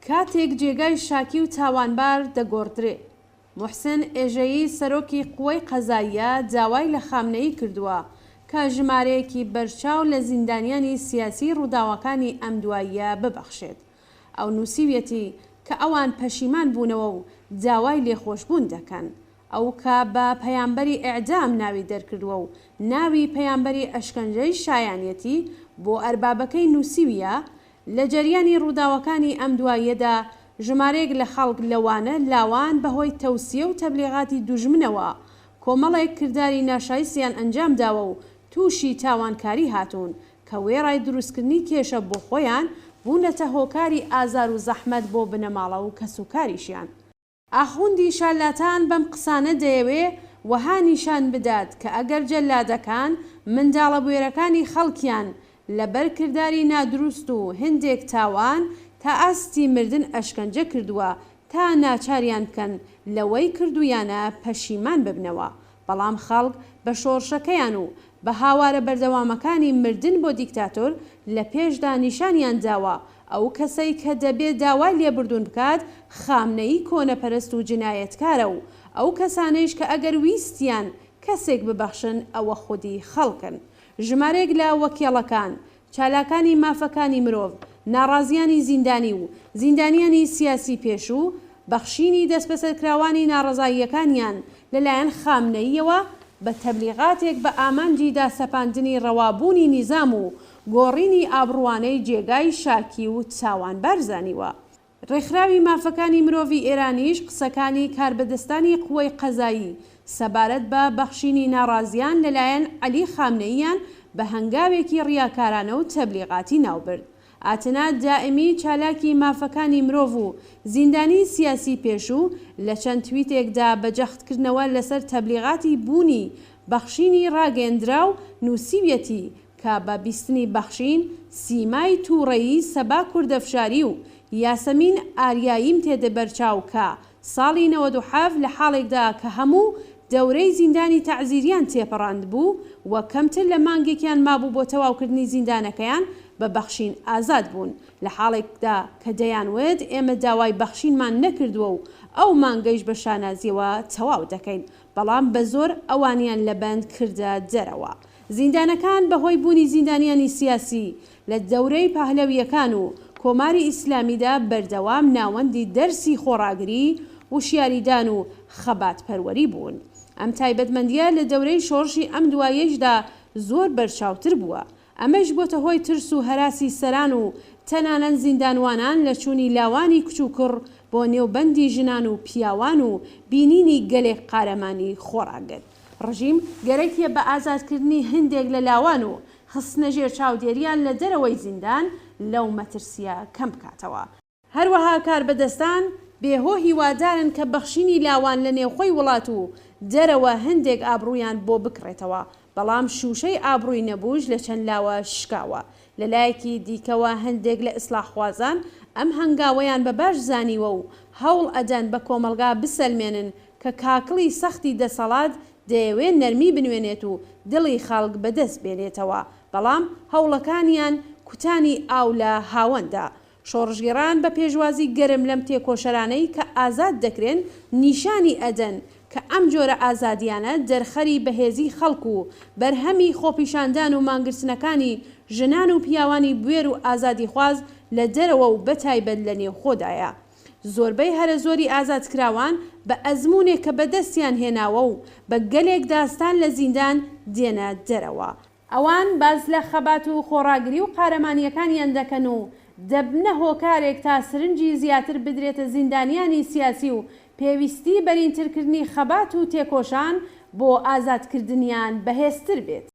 کاتێک جێگای شاکی و تاوانبار دەگۆڕدرێ. موحسن ئێژەیی سەرۆکی قوەی قەزاییە داوای لە خامنەیی کردووە کە ژمارەیەکی بەرچاو لە زیندانیانی سیاسیی ڕووداوەکانی ئەم دواییە ببەخشێت. ئەو نووسیویەتی کە ئەوان پەشیمان بوونەوە و داوای لێخۆشبوون دەکەن. ئەو کە بە پەیامبەری ئیعدام ناوی دەرکردووە و ناوی پەیامبەری ئەشکەنجەی شایانیەتی بۆ ئەربابەکەی نووسیویە، لە جەریانی ڕووداوەکانی ئەم دواییەدا ژمارەیەک لە خەڵک لەوانە لاوان بە هۆی تەوسیە و تەبلیغاتی دوژمنەوە کۆمەڵێک کرداری ناشایستیان ئەنجام داوە و تووشی تاوانکاری هاتوون کە وێڕای دروستکردنی کێشە بۆ خۆیان بوونەتە هۆکاری ئازار و زەحمەت بۆ بنەماڵە و کەسوکاریشیان. ئاخوندی شارلاتان بەم قسانە دەیەوێ وەها نیشان بدات کە ئەگەر جەلادەکان منداڵە بوێرەکانی خەڵکیان لە بەر کرداری نادروست و هندێک تاوان تا ئاستی مردن ئەشکەنجە کردووە تا ناچاریان بکەن لەوەی کردوویانە پەشیمان ببنەوە بەڵام خەڵک بە شۆڕشەکەیان و بە هاوارە بەردەوامەکانی مردن بۆ دیکتاتۆر لە پێشدا نیشانیان داوە ئەو کەسەی کە دەبێ داوای لێبوردوون بکات خامنەیی کۆنەپەرست و جنایەتکارە و ئەو کەسانەیش کە ئەگەر ویستیان کەسێک ببەخشن ئەوە خودی خەڵکن. ژمارەیەک لە وەکێڵەکان، چالاکانی مافەکانی مرۆڤ، ناڕازیانی زیندانی و زیندانیانی سیاسی پێشوو، بەخشینی دەستبەسەرکراوانی ناڕەزاییەکانیان لە لایەن خامنەییەوە بە تەبلیغاتێک بە ئامانجی داسەپاندنی ڕەوابوونی نیزام و گۆڕینی ئابڕووانەی جێگای شاکی و تاوانبار زانیوە. ڕێکخراوی مافەکانی مرۆڤی ئێرانیش قسەکانی کاربەدەستانی قوەی قەزایی سەبارەت بە بەخشینی ناڕازیان لەلایەن عەلی خامنەییان بە هەنگاوێکی ڕیاکارانە و تەبلیغاتی ناوبرد. ئاتنا دائمی چالاکی مافەکانی مرۆڤ و زیندانیی سیاسی پێشوو لە چەند تویتێکدا بە جەختکردنەوە لەسەر تەبلیغاتی بوونی بەخشینی ڕاگەیەندراو نووسیویەتی کە بە بیستنی بەخشین سیمای تووڕەیی سەبا کوردەفشاری و یاسەمین ئاریاییم تێدە بەرچاو کە ساڵی 97 لە حاڵێکدا کە هەموو دەورەی زیندانی تەعزیریان تێپەڕاندبوو و کەمتر لە مانگێکیان مابوو بۆ تەواوکردنی زیندانەکەیان بە بەخشین ئازاد بوون لە حاڵێکدا کە دەیانوت ئێمە داوای بەخشینمان نەکردووە و ئەو مانگەیش بە شانازییەوە تەواو دەکەین بەڵام بە زۆر ئەوانیان لە بەند کردە دەرەوە. زیندانەکان بە هۆی بوونی زیندانیانی سیاسی لە دەورەی پەهلەوییەکان و کۆماری ئیسلامیدا بەردەوام ناوەندی دەرسی خۆڕاگری، وشیاریدان و خەباتپەروەری بوون. ئەم تایبەتمەندییە لە دەورەی شۆڕشی ئەم دوایەیشدا زۆر بەرچاوتر بووە. ئەمەیش بۆتە هۆی ترس و هەراسی سەران و تەنانەت زیندانوانان لە چوونی لاوانی کچ و کوڕ بۆ نێو بەندی ژنان و پیاوان و بینینی گەلێک قارەمانی خۆڕاگر. ڕژیم گەرەکیە بە ئازادکردنی هندێک لە لاوان و خستنە ژێر چاودێریان لە دەرەوەی زیندان لەو مەترسیە کەم بکاتەوە. هەروەها کاربەدەستان بێ هۆ هیوادارن کە بەخشینی لاوان لە نێوخۆی وڵات و دەرەوە هندێک ئابڕوویان بۆ بکڕێتەوە، بەڵام شووشەی ئابڕووی نەبووش لە چەند لاوە شکاوە. لە لایەکی دیکەوە هەندێک لە ئیسڵاحخوازان ئەم هەنگاوەیان بە باش زانیوە و هەوڵ ئەدەن بە کۆمەڵگا بسەلمێنن کە کاکڵی سەختی دەسەڵات دەیەوێ نەرمی بنوێنێت و دڵی خەڵک بە دەست بێنێتەوە، بەڵام هەوڵەکانیان کوتانی ئاو لە هاوەندە. شۆڕشگێڕان بە پێشوازی گەرم لەم تێکۆشەرانەی کە ئازاد دەکرێن نیشانی ئەدەن کە ئەم جۆرە ئازادیانە دەرخەری بەهێزی خەڵک و بەرهەمی خۆپیشاندان و مانگرتنەکانی ژنان و پیاوانی بوێر و ئازادیخواز لە دەرەوە و بەتایبەت لە نێوخۆدایە. زۆربەی هەرە زۆری ئازادکراوان بە ئەزموونێک کە بەدەستیان هێناوە و بە گەلێک داستان لە زیندان دێنە دەرەوە. ئەوان باس لە خەبات و خۆڕاگری و قارەمانییەکانیان دەکەن و دەبنە هۆکارێک تا سرنجی زیاتر بدرێتە زیندانیانی سیاسی و پێویستی بەرینترکردنی خەبات و تێکۆشان بۆ ئازادکردنیان بەهێزتر بێت.